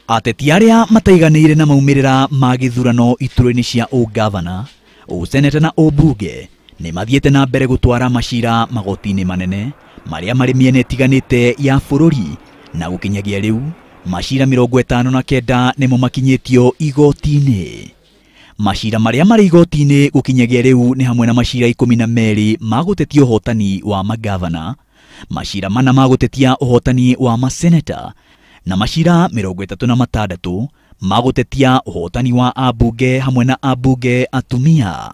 Ateti arĩa mataiganĩire na maumĩrĩra ma gĩthurano iturwa-inĩ cia ũgavana, ũseneta na ũmbunge nĩ mathiĩte na mbere gũtwara macira magoti-inĩ manene marĩa marĩ mĩena ĩtiganĩte ya bũrũri, na gũkinyagia rĩu macira 59 nĩmo makinyĩtio igoti-inĩ. Macira marĩa marĩ igoti-inĩ gũkinyagia rĩu nĩ hamwe na macira 12 ma gũtetia ũhotani wa magavana, macira 4 ma gũtetia ũhotani wa maseneta, na macira 36 ma gũtetia ũhotani wa ambunge hamwe na ambunge atumia.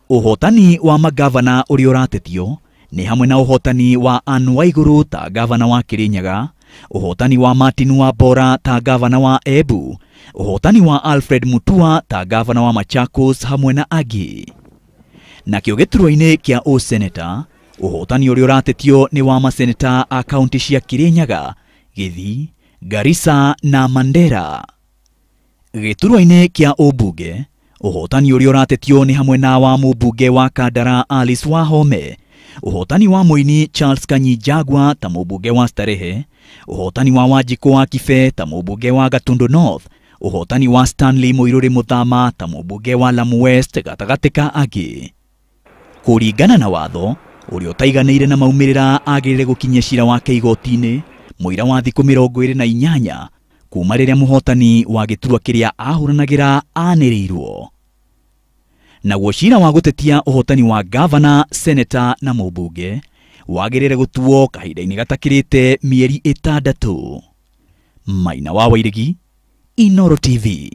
Ũhotani wa magavana ũrĩa ũratetio nĩ hamwe na ũhotani wa Anne Waiguru ta gavana wa Kirinyaga, ũhotani wa Martin Wambora ta gavana wa Embu, ũhotani wa Alfred Mutua ta gavana wa Machakos hamwe na angĩ. Nakĩo gĩturwa-inĩ kĩa ũseneta, ũhotani ũrĩa ũratetio nĩ wa maseneta a kaunti cia Kirinyaga, Gĩthii, Garissa na Mandera. Gĩturwa-inĩ kĩa ũmbunge, ũhotani ũrĩa ũratetio nĩ hamwe na wa mũmbunge wa Kandara Alice Wahome, ũhotani wa mũini Charles Kanyi-Jagwa ta mũmbunge wa Starehe, ũhotani wa Wanjikũ wa Kibe ta mũmbunge wa Gatundu North, ũhotani wa Stanley Muiruri Muthama ta mũmbunge wa Lamu West gatagatĩ ka angĩ. Kũringana na watho, ũrĩa ũtaiganĩire na maumĩrĩra agĩrĩire gũkinyia cira wake igoti-inĩ mũira wa thikũ 28 kuma rĩrĩa mũhotani wa gĩturwa kĩrĩa ahũranagĩra anĩrĩirwo. Naguo cira wa gũtetia ũhotani wa gavana, seneta na mũmbunge wagĩrĩire gũtuo kahinda-inĩ gatakĩrĩte mĩeri 6. Maina wa Wairegi, Inooro TV.